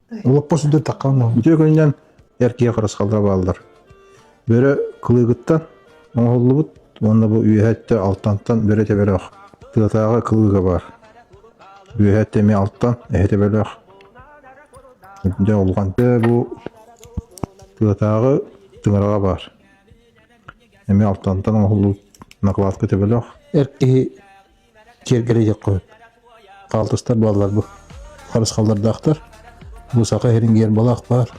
Олоппос үрдүн таххан Үтүө күнүнэн эр киһи харысхаллара бааллар. Бөрө кылыыгыттан оҥоһуллубут уонна бу үөһэ өттө алтантан бөрө төбөлөөх. Тыатааҕы кылыыга баар. Үөһэ өттө эмиэ алтан, эһэ төбөлөөх. Дьэ улахан. Бу тыатааҕы тыҥыраҕа баар. Эмиэ алтантан оҥоһуллубут накладка төбөлөөх. Эр киһи киэргэлэ диэххэ сөп. Хаалтыстар бааллар бу. Харысхаллардаахтар. Бу саха иһирин гербалаах баар.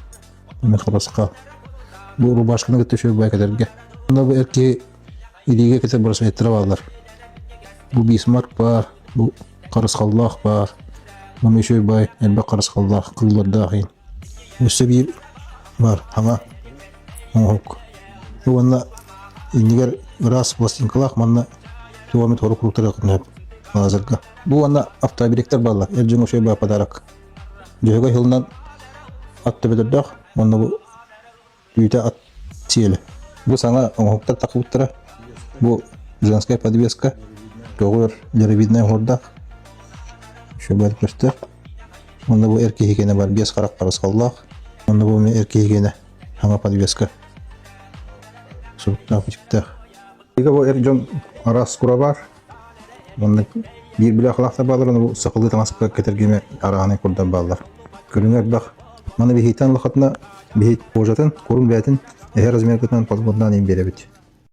Эмиэ харысхал. Бу рубашканы кытта үчүгэй кэтэргэ. Онно бу эр киһи илиигэ кэтэр браслеттара бааллар. Бу бисмарк баар, бу харысхаллаах баар. Маны үчүгэй баай элбэх харысхаллаах кыллардаах иһин. Өссө биир баар хаҥа оҥоһук. Уонна иннигэр ыраас пластинкалаах манна туох эмит хорук куруктары лазерга. Бу уонна автобилектар бааллар. Эр дьоҥҥо үчүгэй баар подарок. Дьөһөгөй сылынан ат төбөлөрдөөх уонна бу түүтэ ат сиэлэ. Бу саҥа оҥоһуктар тахсыбыттара. Бу женская подвеска, көҕүөр леровиднай оһуордаах. Үчүгэй көстөр. Онно бу эр киһи киэнэ бар биэс харах харысхаллаах. Онно бу эр киһи киэнэ саҥа подвеска. Суруктаах бичиктээх. Бу эр дьон араас кура бар. Онно биир билэ ахлаахтар бааллар, ону бу сахалыы таҥаска кэтэргиме арааһынай курдар бааллар. Көрүҥэ элбэх. Маны биһиттэн улахатына биһит кожатын, курун бээтин эһэ размергытынан подготнаан им биэрэбит.